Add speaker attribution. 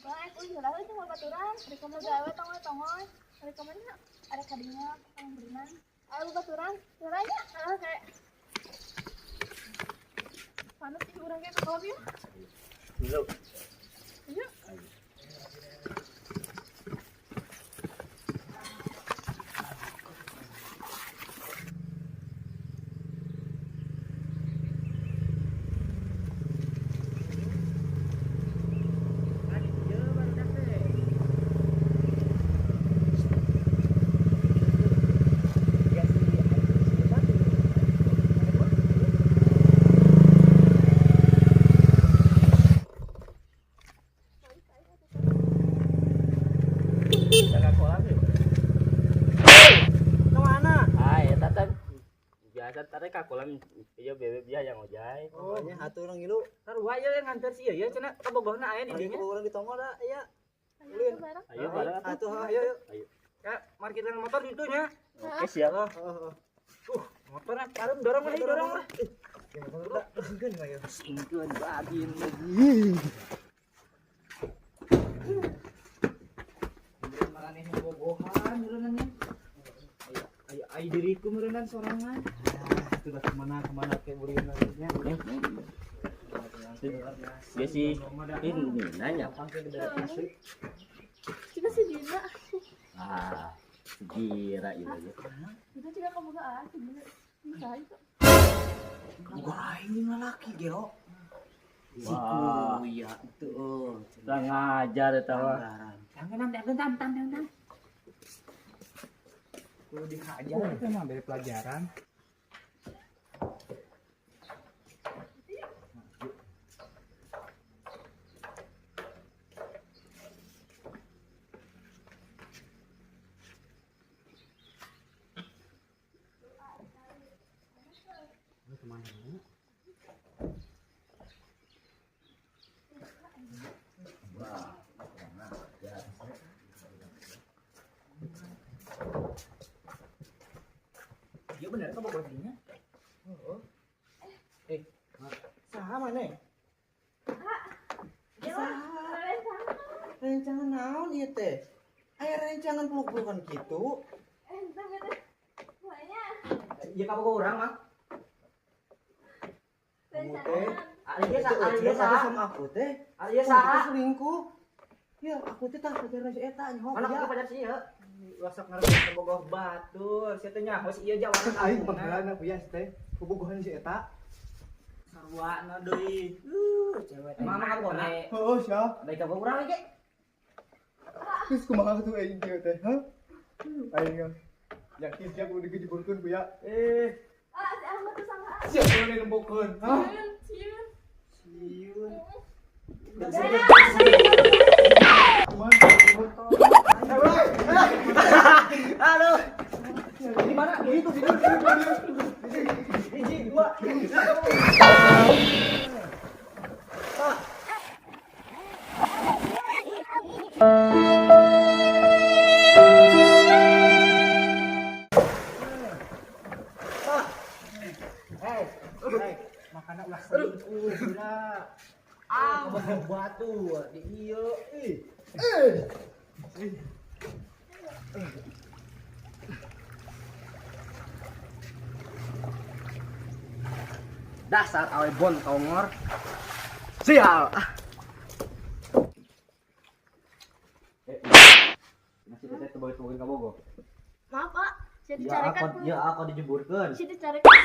Speaker 1: Wah, aku heula we jeung babaturan. Rek ka gawe tongol-tongol. Rek ka mana? Arek ka dinya ka berenang. Ayo babaturan, heula nya. Heeh, kayak panas ih urang ge ka kolam ya.
Speaker 2: Dulu.
Speaker 1: Ayo.
Speaker 2: Jaga kolam yuk.
Speaker 3: Kemana?
Speaker 2: Ah, eta teh biasa tarik ka kolam ieu bebe bieu yang ojai.
Speaker 3: Oh, nya atuh urang ngilu.
Speaker 4: Sarua ieu yang nganter si ieu cenah kabogohna aya di
Speaker 3: Lagi
Speaker 4: dinya.
Speaker 3: urang di tongol da, iya.
Speaker 1: Ayo bareng.
Speaker 2: Ayo bareng atuh.
Speaker 3: Atuh, ayo yuk.
Speaker 2: Ayo.
Speaker 4: Ya, parkiran motor ditu nya.
Speaker 2: Oke, siap.
Speaker 3: Heeh.
Speaker 4: Motorna parum dorong lah, dorong lah.
Speaker 3: Ya motor udah singkeun mah ya.
Speaker 2: Singkeun bagin lagi.
Speaker 4: Maraneh bobogohan meureunna nya. Ayo ayo diriku meureunna sorangan.
Speaker 3: Ah, itu dah kemana kayak ulin nya.
Speaker 2: Dia sih ini nanya.
Speaker 1: Kita si Dina.
Speaker 2: Ah, gira ieu aja.
Speaker 1: Kita juga kaboga ah, si Dina. Bisa itu.
Speaker 3: Boga aing jeung lalaki gelo. Si
Speaker 2: Wah.
Speaker 3: kuya itu oh.
Speaker 2: Kurang ngajar eta mah.
Speaker 4: Jangan jangan tam tam tam tam.
Speaker 3: Kudu dihajar itu mah beri pelajaran.
Speaker 2: Wah, kurang ngajar.
Speaker 4: Ieu bener kabogoh dinya.
Speaker 3: Heeh. Eh, saha maneh?
Speaker 1: Ya, rencana.
Speaker 3: Rencangan naon ieu teh? Aya rencangan peluk-pelukan kitu.
Speaker 1: Eh, itu gitu. Makanya
Speaker 4: Ieu kabogoh urang mah.
Speaker 3: Kamu teh
Speaker 4: Ari ieu
Speaker 3: itu
Speaker 4: ari ieu
Speaker 3: ujreng
Speaker 4: saha?
Speaker 3: sama aku teh.
Speaker 4: Ari ieu
Speaker 3: Kamu
Speaker 4: saha?
Speaker 3: teh selingkuh. Ya, aku teh tah pacaran si eta nyaho.
Speaker 4: Mana
Speaker 3: ya.
Speaker 4: aku pacar si ieu? Wasak ngarep kabogoh batur, sia teh nyaho si ieu jawaran
Speaker 3: Aing panggilan aku ya si teh. Bobogohan si eta.
Speaker 4: Sarwana deui.
Speaker 5: Cewek teh.
Speaker 4: Emang emang kabogohna?
Speaker 3: Heeh, sia.
Speaker 5: Baik kabogoh urang ge.
Speaker 3: Terus kumaha tuh aing kieu teh, hah? Aing yakin sia kudu digejeburkeun ku ya.
Speaker 4: Eh,
Speaker 1: Ah, si Ahmad tuh sama.
Speaker 3: Sia kudu nembokeun, hah?
Speaker 1: Sieun, sieun.
Speaker 3: Sieun.
Speaker 4: Aduh. Di mana? Itu di Hiji, dua. Hei, hei, makana ulah selingkuh gila. Ah, kabogoh batu di ieu. Ih. Dasar awe bontongor. Sial. Ah.
Speaker 2: Eh, masih teteh teboy-teboy kabogoh.
Speaker 1: Maaf, Pak. Saya
Speaker 2: Ya
Speaker 1: dicarekan.
Speaker 2: aku, ya aku dijeburkeun.
Speaker 1: Saya dicarekan.